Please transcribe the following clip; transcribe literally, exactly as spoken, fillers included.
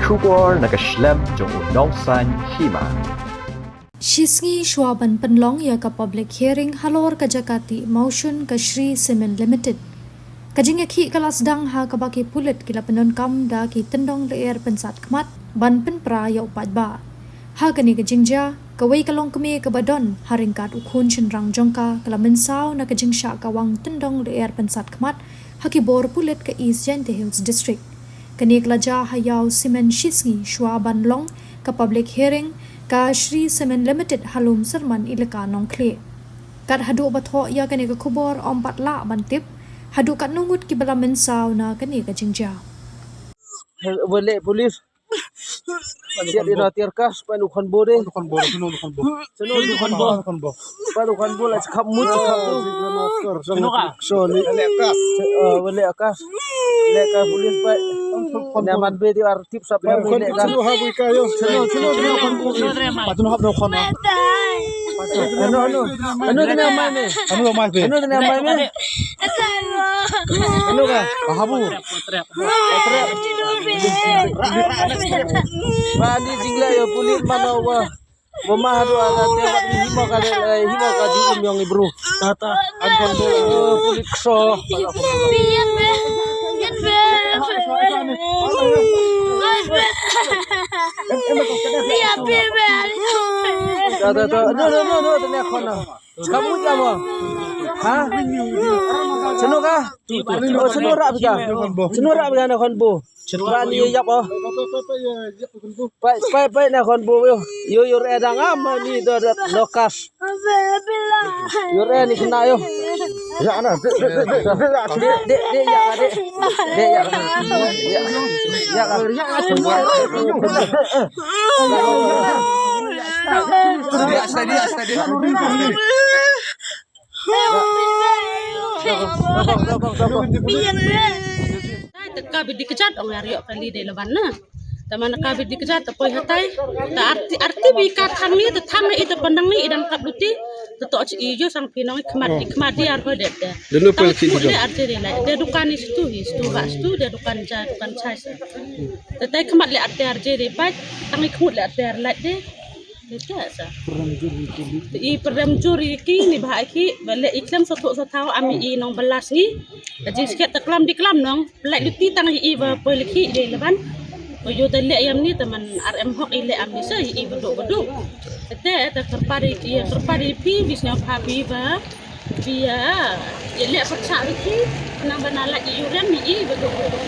Khubor na ka shlem jong u Nongsaiñ Hima. Shi sngi shuwa ban pynlong ïa ka public hearing halor ka jaka tih mawshun ka Shree Cement Limited, ka jingïakhih ka la sdang ha kaba ki pulit ki la pyndonkam da ki tyndong lyer pynsat khmat ban pynpra ïa u paidbah. Ha kane ka jingjia, kawei ka longkmie kaba don ha ryngkat u khun shynrang jong ka ka la mynsaw na ka jingshah kawang tyndong lyer pynsat khmat ha ki bor pulit ka East Jaintia Hills District. Kane ka la jia ha ïaw simen shi sngi shuwa ban long ka public hearing ka Shree Cement Limited ha Lumsyrman Elaka Nongkhlieh. Kat haduh ba thoh ïa kane ka khubor ym pat lah ban tip haduh katno ngut kiba la mynsaw na kane ka jingjia. Wale police. Tiar ina tiar kas, pa nu khon bo de. Khon bo, khon bo, khon bo. Sino du khon bo. Khon bo. Pa du khon bo la chakap mut chakap tu. Sino ka? So ni. Wale kas. Wale kas. Le ka police pa. Ina man be di ar tip sap le ka. Sino, sino, sino khon bo. Patun hap do khon. Ano, ano. Ano tene mai me? Ano mai be? Ano tene mai me? Ano ka? Habu. Ba ni jingle ïa pulit mano wa. Mama hadu ala te wat ni himo ka de, himo ka di um yong ibru. Tata, an kon do. Pulit kso. Tata, tata. No, no, no, no, tene khona. Kamu jamo. Ha? Sino ka? Oh, sino rap ka? Sino rap ka na khon bo? Ba ni yap oh. Pai, pai, pai na khon bo yo. Yo, yo re dang am ni do do lokas. Yo re ni kena yo. Ya na. De de de de ya de. De de ya de. De ya. Ya. Ya. Ya. Steady, steady. Te ka bidi kjat ong ar ïoh kali de laban na. Te man ka bidi kjat te poi hatai. Te arti arti bi ka thang ni te thang ni ite pandang ni idang kap luti. Te to chi i jo sang pinong i khmat i khmat di ar hoi de te. Denu pel chi jo. De arti de lai. De dukan ni situ hi situ ba situ de dukan ja dukan chai. Te tai khmat le arti ar je de bai. Tang i khmut le arti ar lai de. Te i pyrem jur ïa ki ni ba ki ba leh i khlem sa thoh sa thaw am i nong balas ngi. Ka jingskhet ta klam di klam nong. Leh luti tang i ba poi leh ki de laban. Ba ïoh da leh ïam ni ta man ar em hok i leh am ni sa i ba duk ba duk. Te ta kyrpad ïa ki kyrpad ïa phi bis nong pha phi ba. Phi ïa leh pyrchah ïa ki nang ba na leh i urem i ba duk ba duk.